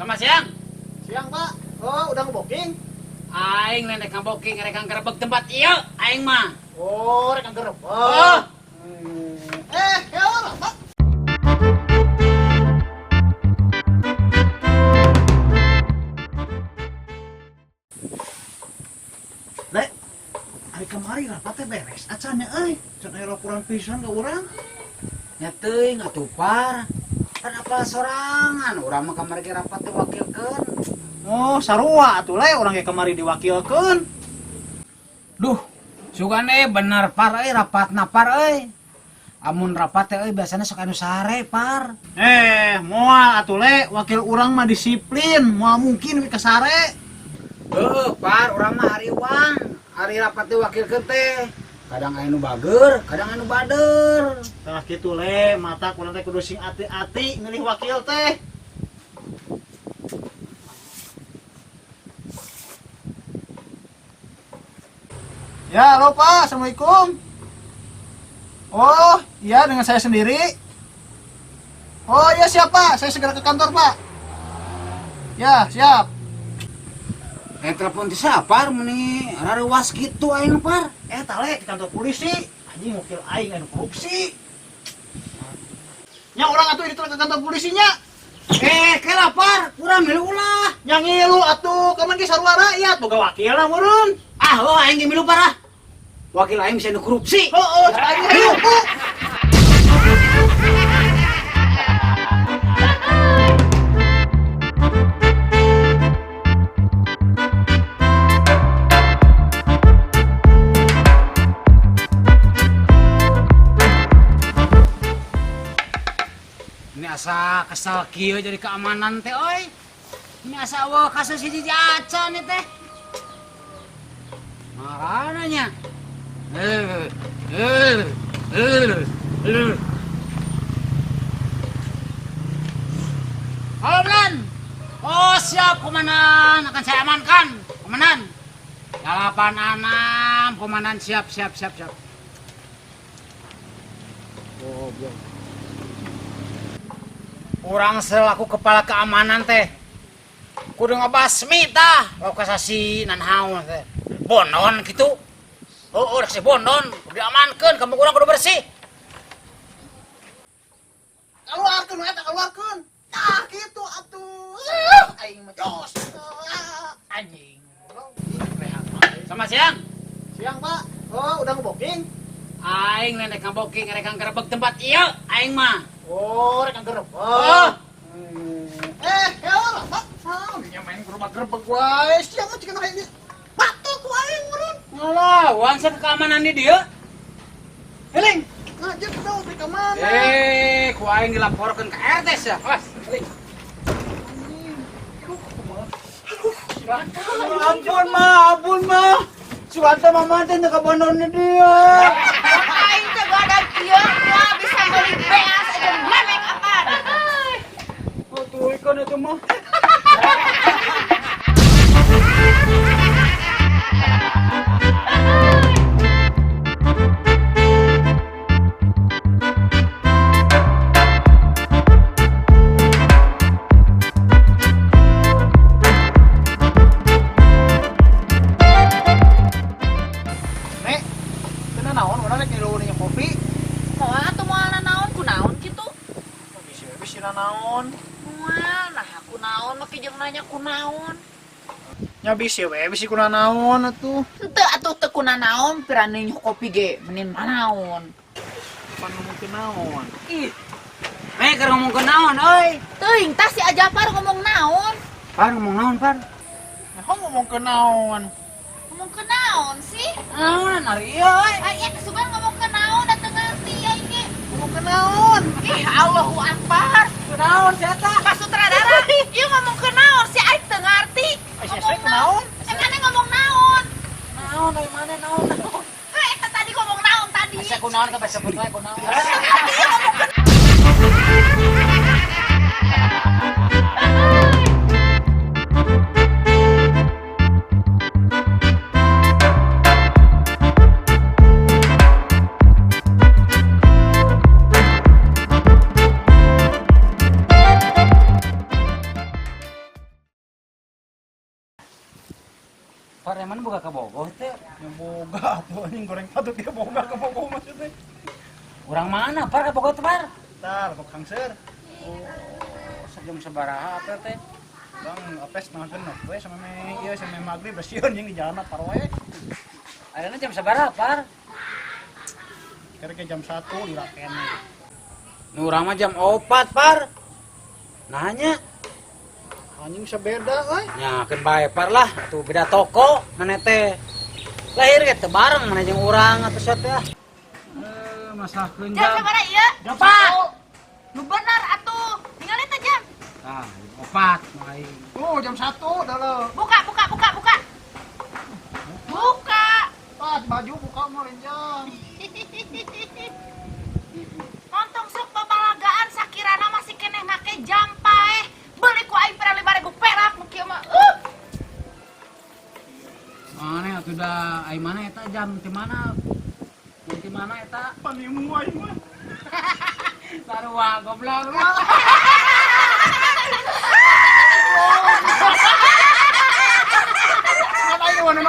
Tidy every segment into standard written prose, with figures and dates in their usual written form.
Selamat siang. Siang, Pak. Oh, udah ngebooking? Aing nenek ngaboking rek gerebek tempat ieu aing mah. Oh, rek gerebek. Oh. Eh, ya lah, Pak. Lek, hari kemarin rapat teh beres acan nya euy. Can aya laporan pisan ka urang. Nya teuing atuh par. Kan apal sorangan urang mah kamari ge rapat teh wakilkeun. Oh, sarua atuh le urang ge kamari diwakilkeun. Duh, sugane bener par euy rapatna par euy. Amun rapat teh euy biasana sok anu sare par. Eh, moal atuh le, wakil urang mah disiplin, moal mungkin we kasare. Heuh, par urang mah hariwang. Ari rapat teh wakilkeun teh. Kadang aya nu bager, kadang anu bader. Tah kitu le, mata kurang teh kudu sing ati-ati milih wakil teh. Ya, halo Pak, Assalamualaikum. Oh, iya dengan saya sendiri. Oh iya siap Pak, saya segera ke kantor Pak. Ya, siap. Eh telepon ti siapa meni rareuwas kitu aing par. Eh, tale di kantor polisi. Anjing wakil aing anu korupsi. Nya orang atuh ini ke kantor polisinya. Eh, kela par, kurang milu ulah. Nya ngilu atuh, kaman ge sarua rakyat boga wakil lah meureun. Ah, oh aing ge milu parah. Wakil aing bisa nu korupsi. Oh, oh, cek aing hayu. Ini asa kesal kieu jadi keamanan teh oi. Ini asa eueuh kasus hiji acan ieu teh. Marana nya. Eh, eh, eh, eh. Halo Blan. Oh siap komandan, akan saya amankan. Komandan. 86 komandan siap siap siap siap. Oh, belum. Orang selaku kepala keamanan teh kudu ngebasmi tah lokasasi nan haon teh bonon gitu. Oh, oh si bonon kudu diamankeun, kamu kurang kudu bersih. Keluarkeun eta keluarkeun. Tah kitu atuh. Aing mah jos. Anjing. Selamat siang. Siang, Pak. Oh, udah ngebooking? Aing nenek ngaboking rek gerebek tempat ieu aing mah. Oh, rek gerebek. Oh. Eh, ya lah, Pak. Ah, nya main ke rumah gerebek wae. Siang mah cikeun aya batuk ku aing meureun. Ngelawan sa keamanan di dieu. Heling. Ngajak dong di ka mana? Eh, ku aing dilaporkeun ke RT sia. Awas, heling. Ampun mah, ampun mah. Suwanta mama teh teu kabondonnya dia. Aing teh gak ada kieu moal bisa meuli beas aja memek apaan. Oh, tuh ikan itu mah. Nek, teu naon urang rek ngilu nya kopi. Moal atuh moal naon ku naon kitu? Bisi we bisi naon. Moal nah ku naon make jeung nanya ku naon. Nya bisi we bisi kuna naon atuh. Henteu atuh teu kuna naon pirane nyuh kopi ge menin manaon. Pan ngomong ke naon? Ih. Eh, keur ngomong ke naon euy? Teuing tah si Ajapar ngomong naon? Par ngomong naon, Par? Nah, ngomong ke naon? Ngomong ke naon sih? Naon ari ieu euy? Ai eta sugan ngomong ke naon da teu ngerti aing ge. Ngomong ke naon? Ih, Allahu Akbar. Ke naon sia eta? Pak Sutradara, ieu ngomong ke naon si aing teu ngarti. Ai sia ke naon? Eh, mana ngomong naon? Naon euy mana naon naon? Eh, eta tadi ngomong naon tadi? Asa ku naon ka sebut wae ku naon. Ieu ngomong ke Par, emang boga kabogoh teh? Yang boga atuh, anjing, goreng patut dia boga kabogoh maksudnya. Urang mana, Par, kabogoh teh, Par? Ntar, kok kangser. Oh, sejam sabaraha apa teh? Bang, apa 5.30 we sama me ieu sama maghrib sieun jeung di jalan paroe. Ayeuna jam sabaraha, Par? Kira-kira jam 1 lira keneh. Nu urang mah jam 4, Par. Nanya. Anjing bisa beda euy. Nya keun bae, Par, lah, atuh beda toko maneh teh. Lahir ge teu bareng maneh jeung urang atuh sia teh. Eh, masakeun Jam jam. sabaraha ieu? Jam Opat. 1. Nu bener atuh. Ningali teh jam. Tah, jam 4 mah aing. Oh, jam 1 dah lo. Buka, buka, buka, buka. Buka. Ah, baju buka mah lain jam. Montong sok babalagaan sakirana masih keneh make jam paeh. Beli ku aing pernah 5.000 perak nu kieu mah. Mana atuh da ai mana eta jam ti mana? Jam ti mana eta? Panimu aing mah. Sarua goblok. Kan aing mah nu.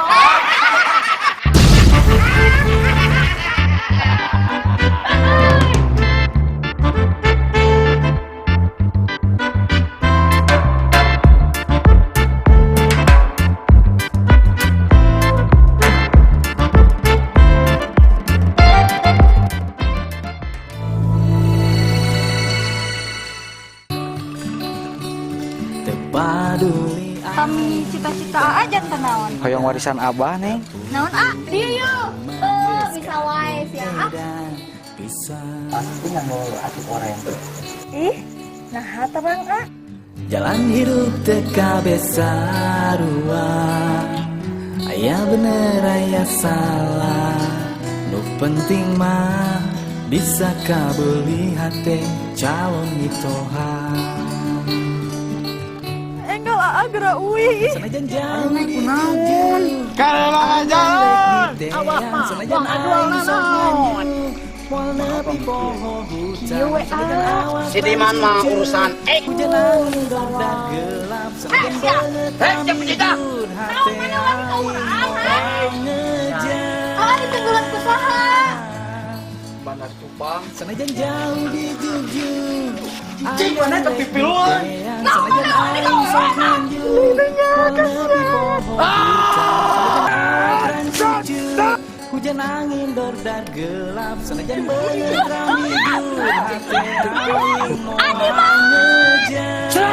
Kami cita-cita aja jantan naon. Hoyong warisan abah, Neng. Naon ah? Dia yuk. Eh, bisa wae sia ah. Pasti nganggo atuh oren. Ih, nah terang ah. Jalan hirup TKB sarua. Aya bener aya salah. Nu penting mah bisa kabeli hate calon mitoha. Enggal aa geura uih. Sanajan jauh dituju. Karela jalan. Awas mah, sanajan aing sok lanjut. Moal nepi poho Kieu hutan. we ah. Si Diman mah urusan ek. Hujan angin dordar gelap. Sanajan Heh, sia. beungeut Heh, jam penjajah. tidur, Naon hate mana lagi ka aing urang, ha? moal ngejar. Ah, ditunggulan ku saha? Bandar Cupang. Sanajan jauh di juju. Cing, mana teh pipiluan. Naon mana lagi ka urang, ha? Hujan angin dordar gelap. Sanajan beungeut rami hidup, hate aing moal ngejar.